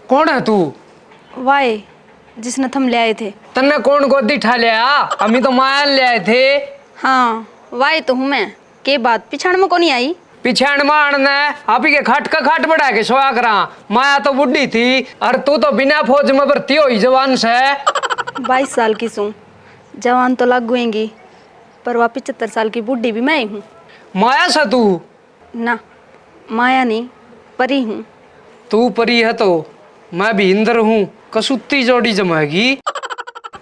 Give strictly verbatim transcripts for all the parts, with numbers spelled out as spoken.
कौन है तू? वाए, जिसने थम ले आए थे। तन्ने कौन गोदी ठा ले आया? हम ही तो माया ले आए थे। हाँ, वाए तो हूँ मैं। के बात पिछाण में कोनी आई? पिछाण में आण ने आप ही के खाट का खाट बढ़ा के सोया करा। माया तो बुढ़ी थी, और तू तो बिना फौज में भर्ती होई जवान से। बाईस साल की सूं, जवान तो लागूएंगी, पर वा पचहत्तर साल की बूढ़ी भी मैं ही हूँ। माया से तू? ना, माया नहीं, परी हूँ। तू परी है तो मैं भी इंद्र हूँ, कसूती जोड़ी जमेगी।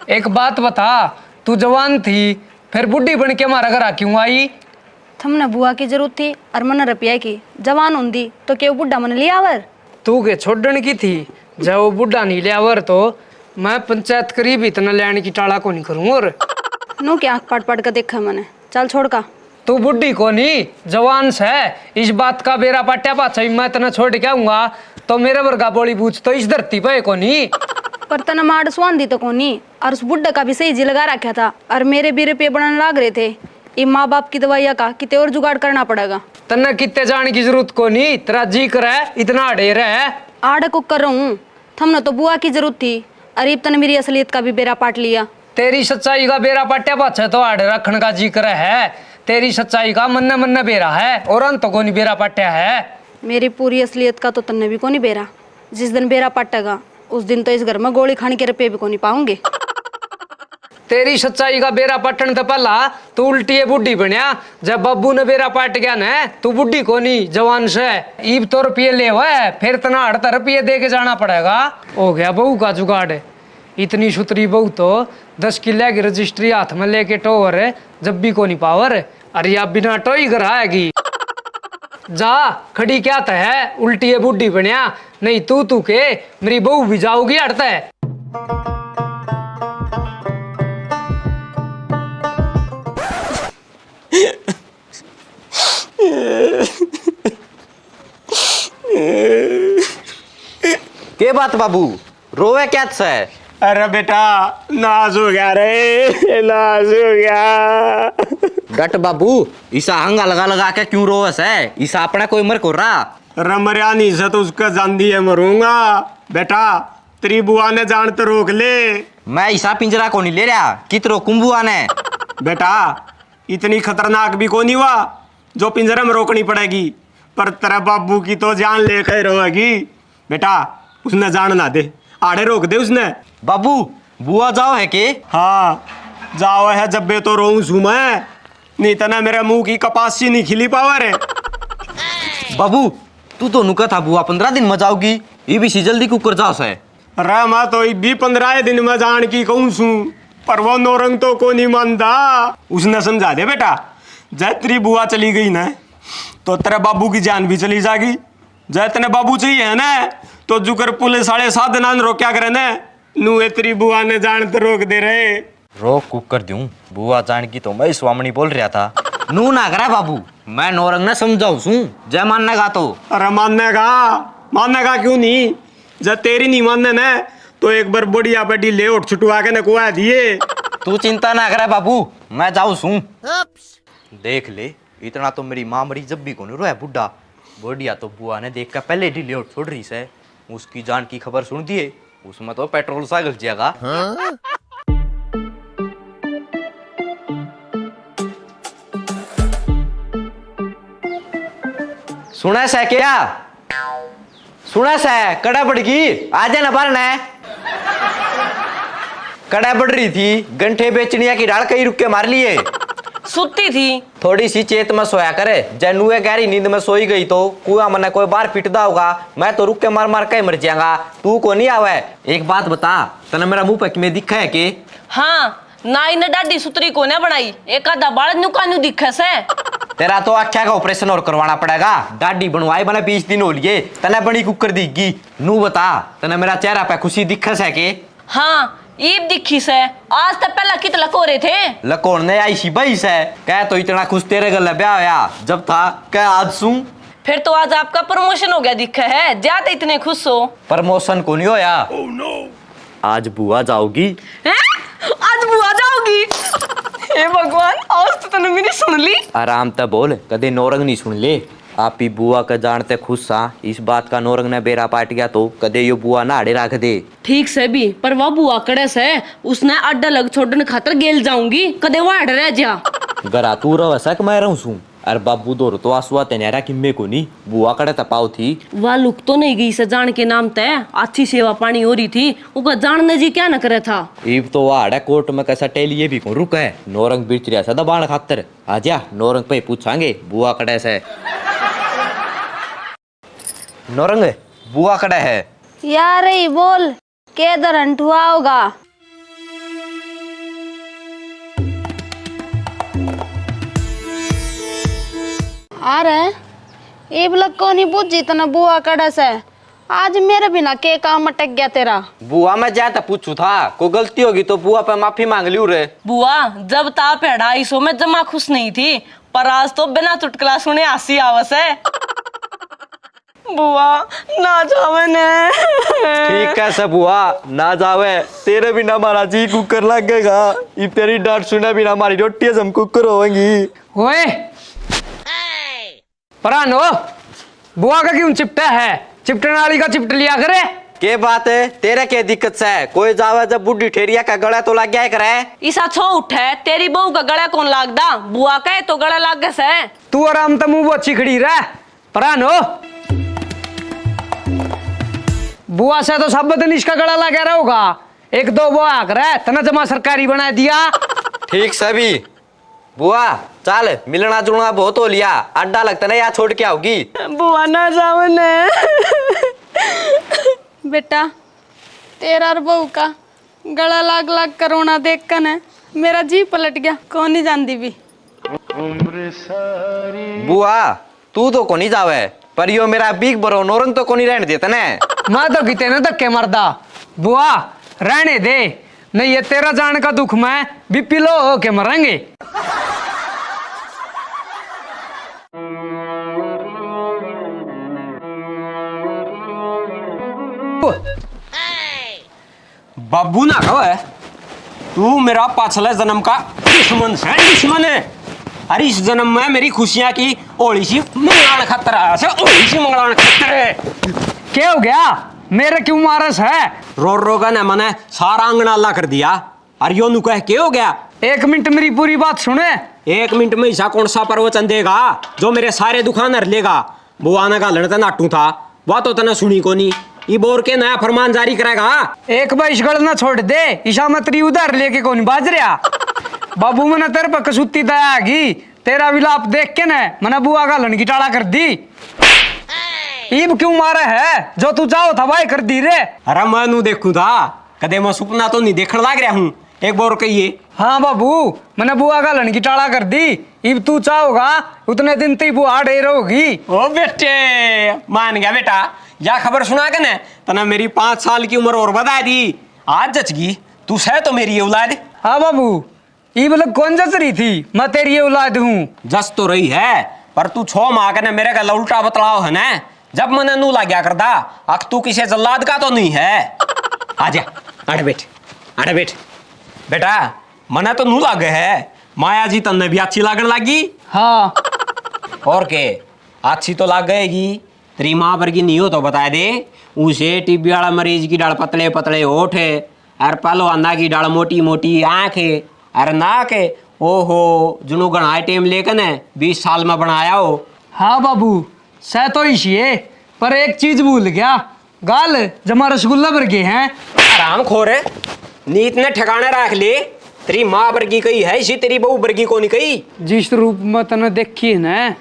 एक बात बता, तू जवान थी, फिर बुढ़ी बन के हमारे घर आ क्यों आई? थमने बुआ की जरूरत थी और मन्ने रुपया की। जवान होंदी तो के वो बुढ़ा मन ले आवर? तू के छोड़न की थी, जब वो बुढ़ा नहीं ले आवर तो मैं पंचायत करीब इतना लेने की टाला को नहीं करूँ। और नू के आँख पाट पाट के देखे मने। चल छोड़ का। तू बुढ़ी कोनी, जवान सै। इस बात का बेरा पाट्या पाछा भी मैं तन्ने छोड़ के आऊंगा, तो मेरे वर्गा बोली बूझ तो इस धरती पे कोनी। पर तन्ने माड़ सुहांदी तो कोनी, और उस बुढ़े का भी सही जी लगा रखा था, और मेरे भी रुपये बनने लाग रहे थे। ये माँ बाप की दवाइयाँ का किते और जुगाड़ करना पड़ेगा। तन्ने किते जाने की जरूरत कोनी, तेरा जी करे इतना अड़े रह। आड़े को कर रहूं, थमने तो बुआ की जरूरत थी, और इब तन्ने मेरी असलियत का भी बेरा पाट लिया। तेरी सच्चाई का बेरा पाट्या पाछे तो आड़े रखण का जी करे है। तेरी सच्चाई का मन्ने मन्ने बेरा है, और अंत कोनी बेरा पाट्या है। मेरी पूरी असलियत का तो तन्ने भी कोनी बेरा। जिस दिन बेरा पाटेगा, उस दिन तो इस घर में गोली खाने के रुपये भी कोनी पाऊंगे। तेरी सच्चाई का बेरा पाटन ते पहला तू उल्टी ये बूढ़ी बनया। जब बाबू ने बेरा पाट गया ना, तू बुढ़ी कोनी, जवान से। ईब तो रुपये ले हुए, फिर तना अड़ता रुपये दे के जाना पड़ेगा। हो गया बहू का जुगाड़। इतनी सुतरी बहू तो दस किले की रजिस्ट्री हाथ में लेके टोवर जब भी कोनी पावर। अरे या बिना टोई घर आएगी। जा, खड़ी क्या तै है, उल्टी ये बूढ़ी बनया, नहीं तू तू के, मेरी बहू भी जाओगी अड़ते। के बात बाबू, रोवे क्या सै? अरे बेटा, नाश हो गया रे, नाश हो गया। डट बाबू, इसा हंगा लगा लगा के क्यों रोवे सै? इसा अपना कोई मर को रहा। अरे मरया नहीं से तो उसका जांदी है मरूंगा। बेटा, तेरी बुआ ने जान तो रोक ले। मैं इसा पिंजरा को नहीं ले रहा, कित रोकूं बुआ ने? बेटा, इतनी खतरनाक भी कोनी हुआ जो पिंजरे में रोकनी पड़ेगी, पर तेरे बाबू की तो जान लेकर रोएगी। बेटा, उसने जान ना दे, आड़े रोक दे उसने। बाबू, बुआ जाओ है के? हाँ, जाओ है, जब्बे तो रोऊं सू मैं, नहीं तो ना मेरे मुंह की कपासी नहीं खिली पावे रे। बाबू, तू तो नुका था बुआ पंद्रह दिन में जाओगी, ये भी सी जल्दी कुकर जाओ सै। अरे मैं तो इब भी पंद्रह दिन में जान की कहूं सू, पर वो नौरंग तो को नहीं मानता। उसने समझा दे बेटा, जै तेरी बुआ चली गई ना, तो तेरे बाबू की जान भी चली जागी। जै तने बाबू चाहिए है ना, तो जुकर पुलिस वाले साधना ने रोक्या करे ना, नुए तेरी बुआ ने जान तो रोक दे रहे। रोक कुकर दूं, बुआ जान की तो मैं स्वामणी बोल रहा था। नू ना करे बाबू, मैं नौरंग ने समझाऊं सूं, जै मानेगा तो। अरे मानेगा, मानेगा क्यों नहीं? जब तेरी नहीं माने ना, तो एक बार बढ़िया पे ढीले होठ छुटवा के नकवा दिए। तू चिंता ना करे बाबू, मैं जाऊं सूं। देख ले, इतना तो मेरी माँ मरी जब भी कोनी रोया बुढ़ा। बढ़िया तो बुआ ने देख के पहले ढीले होठ छोड़ रही सै। उसकी जान की खबर सुन दिए, उसमें तो पेट्रोल सा घल जाएगा। सुना सै क्या? सुना सै, कड़ा बढ़गी, आ जा ना बाहर ने। कड़ा बढ़ रही थी, गंठे बेचनिया की ढाल कई रुक्के मार लिए। सुत्ती थी। थोड़ी सी चेत में सोया करे, जै नुए गहरी नींद में सोई गई तो कुआ मने कोई बाहर पीटदा होगा, मैं तो रुक्के मार मार के मर जाऊंगा। तू को नहीं आवे। एक बात बता, तने मेरा मुंह पे किमें दिखा है के? हाँ, ना इन्हें डाढ़ी सुतरी कोने बनाई, एक आधा बाल न्यू का न्यू दिखे से। तेरा तो आख्या का ऑपरेशन और करवाना पड़ेगा, डाढ़ी बनवाए बने बीस दिन हो लिए, तने बड़ी कुकर दिखगी। नू बता, तने मेरा चेहरा पे खुशी दिखे से के? हाँ, ईब दिखी से। आज तक पहला कित लको रहे थे? लकोड़ने आई सी भाई से, कह तो इतना खुश तेरे गल ब्याह होया जब था, कह आज सूं। फिर तो आज आपका प्रमोशन हो गया दिखे है, ज्यादा इतने खुश हो। प्रमोशन को नहीं होया। आज बुआ जाओगी। हैं? आज बुआ जाओगी? हे भगवान, आज तो तने मेरी सुन ली। आराम तै बोल, कदे नौरंग नहीं सुन ले। आप ही बुआ के जान ते खुश सा, इस बात का नौरंग ने बेरा पाट गया तो कदे यो बुआ ना आड़े रख दे। ठीक से भी, पर वह बुआ कड़े से, उसने अड्डा लग छोड़न खातर गेल जाऊंगी, कदे वह आड़े रह जा। घरा तू रह सक मैं रहूं सूं, अर बाबू धोर तो आंसुआ ते न्यारा किम्मे को नी, बुआ कड़े ते पाव थी। वह लुक तो नहीं गई से जान के नाम ते, अच्छी सेवा पानी हो रही थी, उका जान ने जी क्या न करे था। इब तो वह आड़े कोर्ट में कैसा टेलिए भी को रुका है, नौरंग बिरच रहा से दबाण खातर। आजा, नौरंग पे पूछांगे, बुआ कड़े से। नौरंग, बुआ कड़े है? यार, ही बोल, के धरण ठुआ होगा? अरे, इब लग कोनी बुझी तने बुआ कड़े से। आज मेरे बिना के काम अटक गया तेरा? बुआ, मैं जा तो पूछू था, कोई गलती होगी तो बुआ पे माफी मांग लियो रे। बुआ, जब ता भेड़ा आई सो मैं जमा खुश नहीं थी, पर आज तो बिना चुटकुला सुने हंसी आवे से। बुआ, ना जावे ने। ठीक है से बुआ, ना जावे। तेरे बिना हमारा जी कुकर लगेगा। इब तेरी डांट सुने बिना हमारी रोटी हजम कुकर होंगी। ओए, परानो, बुआ का क्यों चिपटा है? चिपटने वाली का चिपट लिया करे। के बात है? तेरे के दिक्कत से? कोई जावे जब बूढ़ी ठेरिया का गला तो लग गया करे। इसा छो उठे, तेरी बहू का गला कौन लागदा? बुआ का तो गला लागे से। तू आराम ते मुंह बोची खड़ी रह। परानो, बुआ से तो सब दिन इसका गला लगा रहोगा। एक दो बुआ करे, तने जमा सरकारी बना दिया। ठीक से भी। बुआ, चल, मिलना जुलना बहुत हो लिया, अड्डा लगता ना या छोड़ के आओगी। बुआ ना जाओ ने। बेटा, तेरा और बहू का गला लाग लाग कर रोना देख कर न मेरा जी पलट गया, कोनी जांदी भी। बुआ, तू तो कोनी जावे, पर यो मेरा बिग ब्रो नौरंग तो कोनी रहने देता ने। मैं तो किते ने धक्के मरदा। बुआ, रहने दे, नहीं ये तेरा जान का दुख मैं भी पिलो होके मरेंगे। बाबू ना कहो है, तू मेरा पाछले जन्म का दुश्मन है, दुश्मन है। अरे इस जन्म में मेरी खुशियां की होली सी मंगलान खातर आया से, होली सी मंगलान खातर। क्या हो गया? मेरे क्यों मारस है? रो रो के ना मने सारा आंगन आला कर दिया। अरे यो नु कह के हो गया? एक मिनट मेरी पूरी बात सुने। एक मिनट में ऐसा कौन सा प्रवचन देगा जो मेरे सारे दुखान हर लेगा? बुआ ने घालण ते नाटू था, वह तो तने सुनी कोनी। इब और के नया फरमान जारी करेगा? एक बार इस गल ना छोड़ दे, ईसा मत री उधार लेके कोनी बाज रहा। बाबू मने तेरे पे कसूती दया आ गई, तेरा विलाप देख के ने मने बुआ घालण की टाला कर दी। इब क्यों मारे है? जो तू चाहो था, वाही कर दी रे। अरे, मैं नू देखूं था, कदे मैं सुपना तो नहीं देखण लाग रहा हूँ। एक बार कहिए। हाँ बाबू, मने बुआ घालण की टाला कर दी। इब तू चाहोगा, उतने दिन ती बुआ आड़े रहोगी। ओ बेटे, मान गया बेटा। या खबर सुना के ने, तने मेरी पाँच साल की उम्र और बढ़ा दी। आज जच गई, तू सह तो मेरी औलाद। हाँ बाबू, इब लग कौन जच रही थी, मैं तेरी औलाद हूँ। जच तो रही है, पर तू छो माह के ने मेरे गल उल्टा बतलाओ है ना। जब मने नू लाग्या करदा, अक तू किसे जल्लाद का तो नहीं है। आजा, अड़े बैठ, अड़े बैठ। बेटा, मने तो नू लागे है, माया जी तन्ने भी अच्छी लागण लागी। हाँ। और के, अच्छी तो लागेगी। तेरी माँ वर्गी नहीं हो तो बता दे। उसे टीबी वाला मरीज की डाल पतले पतले होठ है, और पहलवाना की डाल मोटी मोटी आँख है, और नाक है। ओहो, जुनू घणा टाइम लेकर ने बीस साल में बनाया हो। हाँ बाबू, सह तो इसी है, पर एक चीज भूल गया, गाल जमा रसगुल्ला वर्गे हैं। हराम खोर, नीत ने ठिकाने रख ले। तेरी माँ वर्गी कही है इसी, तेरी बहू वर्गी कोनी कही। जिस रूप में तने देखी है ना,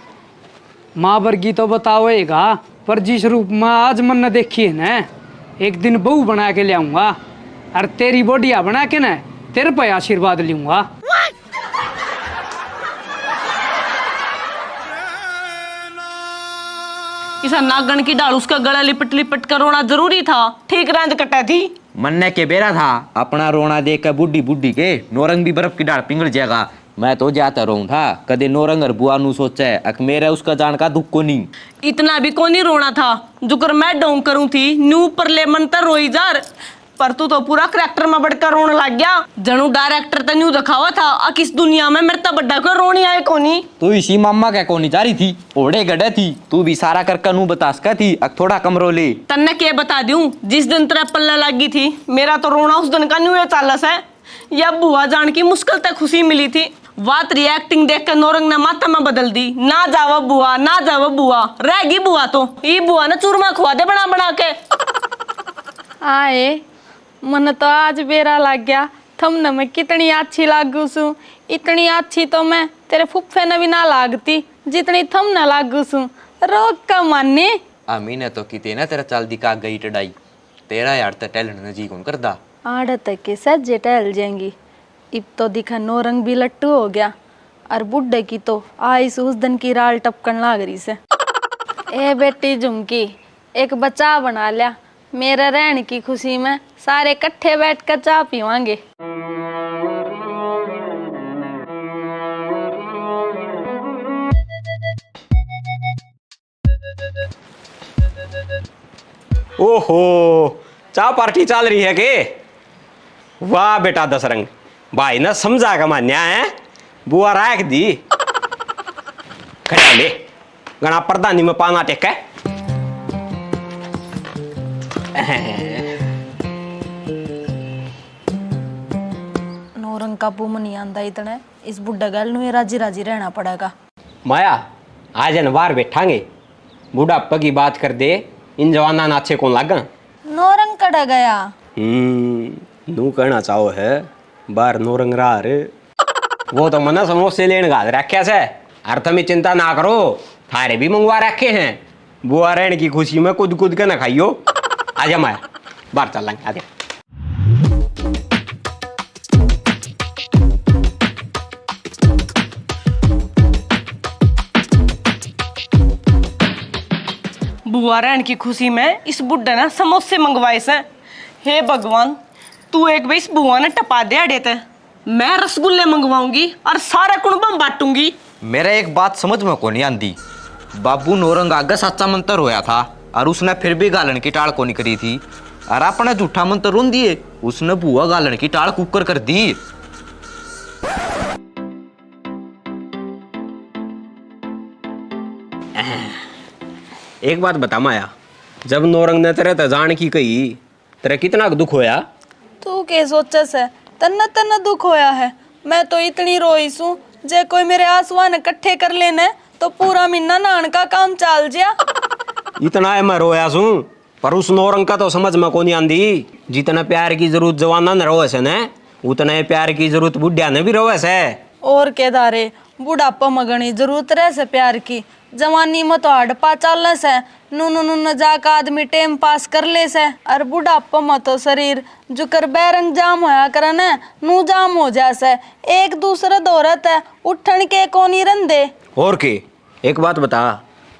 माँ वर्गी तो बतावेगा, पर जिस रूप में आज मन्ने देखी है ना, एक दिन बहू बना के ले आऊंगा और तेरी बोडिया बना के ना तेरे पे आशीर्वाद लूंगा। इसा नागण की डाल उसका गला लिपट लिपट कर रोना जरूरी था, ठीक रांद कटा थी। मन्ने के बेरा था, अपना रोना देख के बूढ़ी बूढ़ी के नौरंग भी बर्फ की डाल पिघल जाएगा। मैं तो ज्यादा रोऊं था, कदे नौरंग और बुआ नू सोचे, अक मेरे उसका जान का दुख कोनी। इतना भी कोनी रोना था, जुकर मैं ढोंग करूं थी, न्यू परले मन तर रोई जार। पर तू तो पूरा करेक्टर में बढ़कर रोने लग गया। जणू डायरेक्टर तै न्यू दिखावा था, आ किस दुनिया में मेरे तै बड्डा कोई रोनी आए कोनी। तू इसी मामा के कोनी जा रही थी, ओड़े गड़े थी। तू भी सारा करके नू बता सके थी, अक थोड़ा कमरो ले। तन्ने के बता दूं, जिस दिन तेरे पल्ले लगी थी, मेरा तो रोना उस दिन का न्यू ये चालस है। या बुआ जान की मुश्किल तै खुशी मिली थी। वात री एक्टिंग देख के नौरंग ने माथा में बदल दी, ना जावा बुआ, ना जावा बुआ। रह गई बुआ तो, ई बुआ ने चूरमा खुआ दे बना बना के। आए, मन्ने तो आज बेरा लाग गया, थमने मैं कितनी अच्छी लागू सूं। इतनी अच्छी तो मैं तेरे फुफ्फे ने भी ना लागती, जितनी थमने लागू सूं। रोक का माने। अम्मी ने तो किते ना तेरा चाल दिखा गई टडाई। तेरा यार ते टहलने ने जी कौन करदा। आड़े तक के सहजे टहल जाएंगी। इब तो दिखा नौरंग भी लट्टू हो गया, और बुड्ढे की तो आइस उस दिन की राल टपकन लाग रही से। ए बेटी झुमकी, एक बचा बना लिया। मेरे रहन की खुशी में सारे कट्ठे बैठ कर चाह पीवांगे। ओहो, चाह पार्टी चल रही है के? वाह बेटा दसरंग, भाई ने समझा के मान्या है, बुआ राख दी। खड़ा ले, घना प्रधानी में पाना टेके। नौरंग काबू में नहीं आंदा इतने, इस बुड्ढे गैल नू ये राजी राजी रहना पड़ेगा। माया, आज न बाहर बैठांगे, बुढ़ापे की बात कर दे, इन जवाना ना अच्छे कौन लागा। नौरंग कड़ा गया? हम्म, नू कहना चाहो है, बाहर नौरंग रहा रे। वो तो मना समोसे लेन घाल रख्या से, अर तमी चिंता ना करो, थारे भी मंगवा रखे हैं। बुआ रहन की खुशी में कूद कूद के ना खाइयो। आजा माया, बाहर चल लेंगे, आजा। बुआ रहन की खुशी में इस बुड्ढे ने समोसे मंगवाए से। हे भगवान, तू एक बार इस बुआ ने टपा दे अड़े ते। मैं रसगुल्ले मंगवाऊंगी और सारा कुणबा में बांटूंगी। मेरा एक बात समझ में कोनी आंदी। बाबू नौरंग आगे साचा मंत्र होया था और उसने फिर भी घालन की टाल कोनी करी थी, और अपने झूठा मंत्र रोन दिए, उसने बुआ घालन की टाल कुकर कर दी। एक बात बता माया, जब नौरंग ने तेरे ते जान की कही, तेरा कितना दुख होया? तू के सोचे से? तन्ने तन्ने दुख होया है। मैं तो इतनी रोई सूं, जे कोई मेरे आंसुआं ने इकट्ठे कर लेने तो पूरा महीना नहान का काम चाल जिया। इतना है मैं रोया सूं, पर उस नौरंग का तो समझ में कोनी आंदी। जितना प्यार की जरूरत जवाना ने रोवे से ने, उतना ही प्यार की जरूरत बुढ़िया ने भी रोवे से। और के धारे, बुढ़ापा में घणी जरूरत रहे से प्यार की। जवानी में तो हड़पा चाले से, नून नून जाके आदमी टेम पास कर ले से। अर बुढ़ापा में तो शरीर जुकर बैरंग जाम होया करे न, नू जाम हो जा से। एक दूसरे धोरे ते उठण के कोनी रंदे। और के, एक बात बता,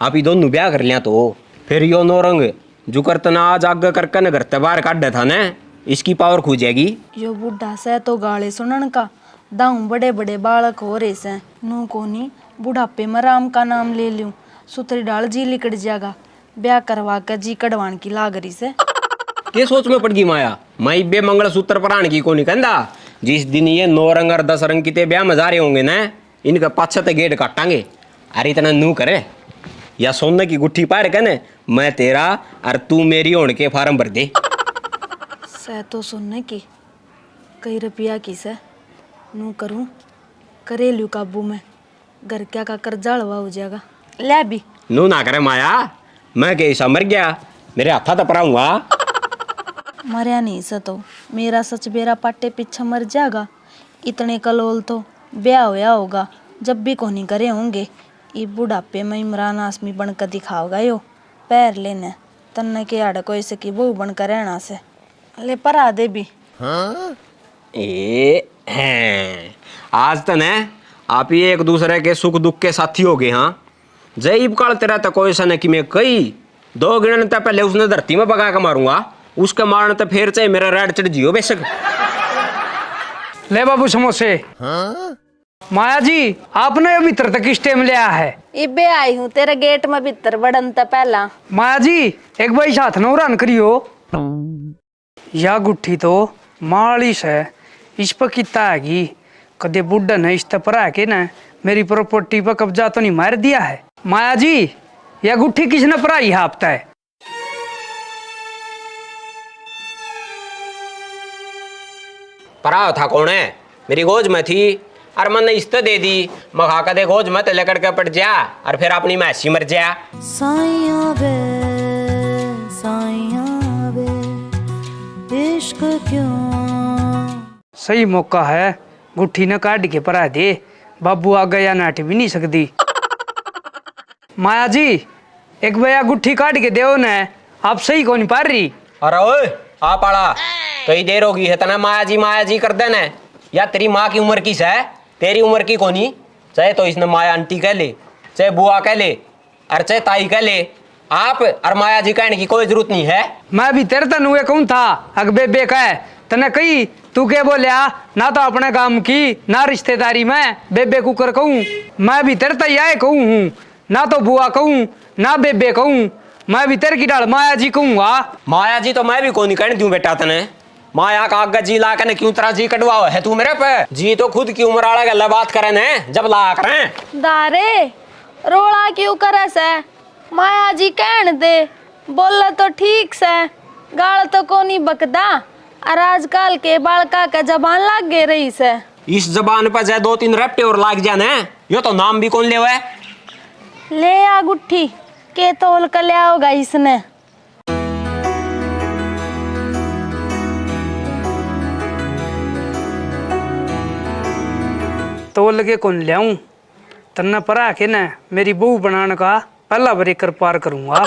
आप ही दोनों ब्याह कर लिया तो फिर यो नौरंग जुकर तना आज आगे करके न घर ते बाहर काढ़े था न, इसकी पावर खो जाएगी। यो बूढ़ा से तो गाले सुनन का, दाऊं बड़े बड़े बालक हो रहे से, नू कोनी बुढ़ापे में राम का नाम ले लूं, सुथरी डाल जी लिकड़ जाएगा, ब्याह करवा के जी कढ़वान की लाग रही से। के सोच में पड़ गई माया? मैं इब्बे मंगलसूत्र पहरान की कोनी कहंदा। जिस दिन ये नौ रंग और दस रंग किते ब्याह में जा रहे होंगे ना, इनके पाछे ते गेट काटांगे। अरे इतना नू करे, या सोने की गुट्ठी पाड़ के ने, मैं तेरा और तू मेरी होने के फार्म भर दे। सै तो सोने की, कई रुपया की सै, नू करूं, करे लू काबू में, घर क्या का कर्जा हलवा हो जाएगा। ले भी। नू ना करे माया, मैं के ऐसा मर गया, मेरे हाथा तो पराऊंगा। मरया नहीं से तो मेरा सच बेरा पाटे पीछे मर जाएगा। इतने कलोल तो ब्याह होया होगा, जब भी कोनी करे होंगे। ये बुढ़ापे में इमरान हाशमी बन के दिखाओगा यो। पैर लेने तन्ने के आड़े कोई सकी बहू बन के रहना से। ले परा दे भी। ए, हैं। आज तने आप ही एक दूसरे के सुख दुख के साथी हो गए, हाँ। जय इब काल तेरा तो कोई सा न कि मैं कई दो गिणन ते पहले उसने धरती में बगा के मारूंगा, उसके मारने ते फेर चाहे मेरा राड चढ़ जियो बेशक। ले बाबू समोसे। माया जी, आपने ये भीतर तक किस टाइम लिया है? इबे आई हूँ, तेरे गेट में भीतर बड़न ते पहला। माया जी, एक बार इस हाथ ने उड़ान करियो। या गुट्ठी तो माली सै, इस पर किता हैगी। कदे बुढ़े ने इस ते परा के ने मेरी प्रॉपर्टी पर कब्जा तो नहीं मार दिया है? माया जी, या गुट्ठी किसने पराई है आप तै? पराव था कौन है? मेरी गोज में थी। अर मन्ने इस ते दे दी। मखा कदे गोज मत लेकड़ के पड़ जा, अर फिर अपनी मैसी मर जा। साइया वे, साइया वे, इश्क क्यों? सही मौका है, गुट्ठी ने काट के परा दे। बाबू आगे या नाट भी नहीं सकती। माया जी, एक बया गुट्ठी काट के देओ ने, आप सही कौन पार रही। अरे ओए, आ पाला, कई देर होगी है तने माया जी माया जी कर देने। या तेरी माँ की उम्र की सै? तेरी उम्र की कोनी। चाहे तो इसने माया आंटी कह ले, चाहे बुआ कह ले, और चाहे ताई कह ले। आप और माया जी कहने की कोई जरूरत नहीं है। मैं भी तेरे तै नुए कहूँ था, अक बेबे कह। तने कही, तू के बोल्या? ना तो अपने काम की, ना रिश्तेदारी में बेबे कुकर कहूँ। मैं भी तेरे तै याए कहूँ हूँ, ना तो बुआ कहूँ, ना बेबे कहूँ। मैं भी तेरे की ढाल माया जी कहूँगा। माया जी तो मैं भी कोनी कहने दूँ बेटा तने। माया का आगे जी ला के ने क्यों तेरा जी कटवाओ है तू मेरे पे? जी तो खुद की उम्र आला गल्ला बात करे ने, जब ला करें। दारे, रोला क्यों करे सै? माया जी कहन दे, बोले तो ठीक सै, गाल तो कोनी बकदा। और आजकल के बालका के जबान लाग गए रही सै। इस जबान पर जै दो तीन रट्टे और लाग जाने, यो तो नाम भी कौन लेवे। ले आ गुट्ठी, के तोल के ले आओगा इसने। तोल के कौन ल्याऊं? तन्ने परा के ने मेरी बहू बनाने का पहला ब्रेकर पार करूंगा।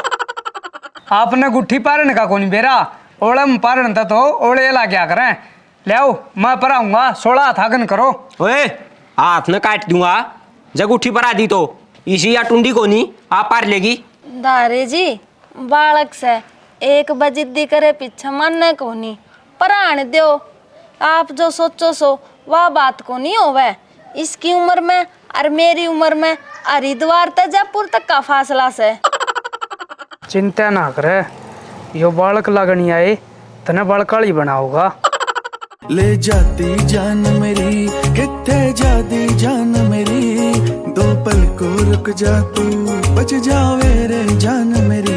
आपने गुट्ठी पारण का कोनी बेरा, ओले में पारण था तो ओले ला क्या करें। ल्याओ, मैं पराऊंगा, सोलह हाथ आगन करो। ओए, हाथ न काट दूंगा, जब गुट्ठी परा दी तो। इसी या टुंडी कोनी, आप पार लेगी। दारे जी, बालक सै, एक बजिद्दी करे पीछे माने कोनी, पराण द्यो। आप जो सोचो सो, वा बात कोनी होवे। इसकी उम्र में और मेरी उम्र में हरिद्वार ते जयपुर तक का फासला सै। चिंता ना करे, यो बालक लागणी आए, तने बालकाली बनाओगा। ले जाती जान मेरी, कित्थे जाती जान मेरी, दो पल को रुक जा तू, बच जावे रे जान मेरी।